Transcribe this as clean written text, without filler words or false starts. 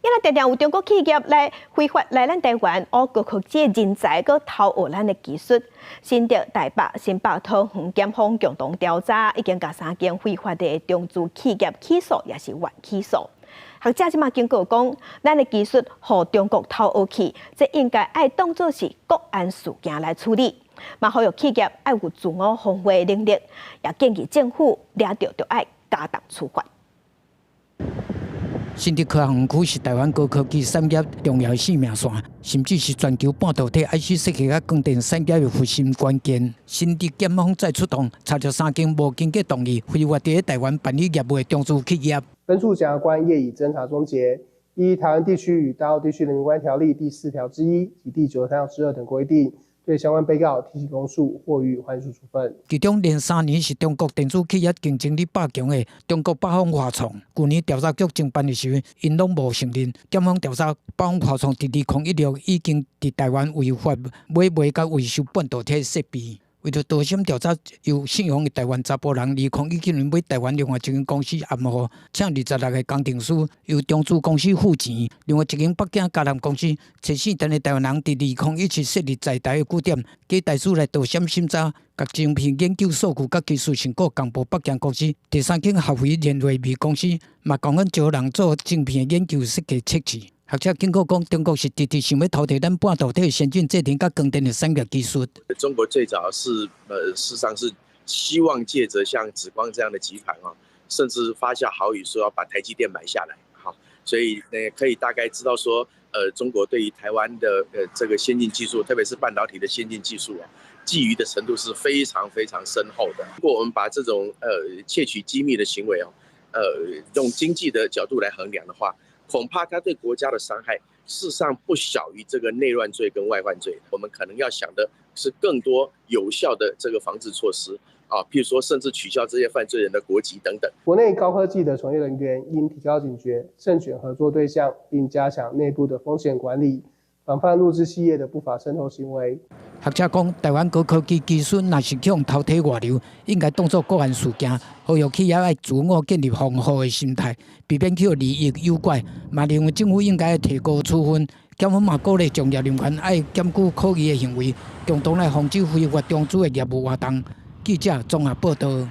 因為定定有中國企業來非法來咱台灣挖高科技人才，閣偷學咱的技術。新竹、台北、新北桃園檢方共同調查，已經共三間非法的中資企業起訴，抑是緩起訴。學者這馬警告講，咱的技術予中國偷學去，這應該愛當做是國安事件來處理。嘛，呼籲企業愛有自我防衛能力，也建議政府掠著就愛加重處罰。新竹科學園區是台灣高科技產業重要的生命線，甚至是全球半導體 IC 設計佮光電產業的核心關鍵。新竹檢方再出動，查著三間無經過同意、非法佇台灣辦理業務的中資企業。本處檢察官業已偵查終結，依《台灣地區與大陸地區人民關係條例》第4條之1及第93條之2等規定，對相關被告提起公訴或予以緩訴處分。其中連3年是中國電子企業競爭力百強的中國北方華創。舊年調查局偵辦的時，𪜶攏無承認。檢方調查北方華創佇2016已經佇台灣違法買賣佮維修半導體設備。為著逃審調查，由姓王的台灣查埔人，2017年買台灣另外一間公司暗號，請26個工程師由中資公司付錢。另外一間北京嘉南公司，揣姓陳的台灣人，佇2017設立在台的據點，假台資來逃審審查，共晶片研究數據佮技術成果共報北京公司。第三間合肥聯瑞微公司嘛，共款招人做晶片研究設計測試。學者警告講，中國是直直想欲偷提咱半導體先進製程佮光電的產業技術。中國最早是，事實上是希望借著像紫光這樣的集團啊，甚至發下豪語說要把台積電買下來，好，所以呢可以大概知道說，中國對於台灣的這個先進技術，特別是半導體的先進技術啊，覬覦的程度是非常非常深厚的。如果我們把這種竊取機密的行為哦，用經濟的角度來衡量的話，恐怕他對國家的傷害，事實上不小於這個內亂罪跟外患罪。我們可能要想的是更多有效的這個防治措施啊，譬如說甚至取消這些犯罪人的國籍等等。國內高科技的從業人員應提高警覺，慎選合作對象，並加強內部的風險管理，防範陸資企業的不法滲透行為。學者講，台灣高科技技術若是予偷提外流，應該當作國安事件，呼籲企業愛自我建立防護的心態，避免去利益誘拐。嘛認為政府應該提高處分，檢方嘛鼓勵從業人員愛檢舉可疑的行為，共同來防止非法中資的業務活動。記者綜合報道。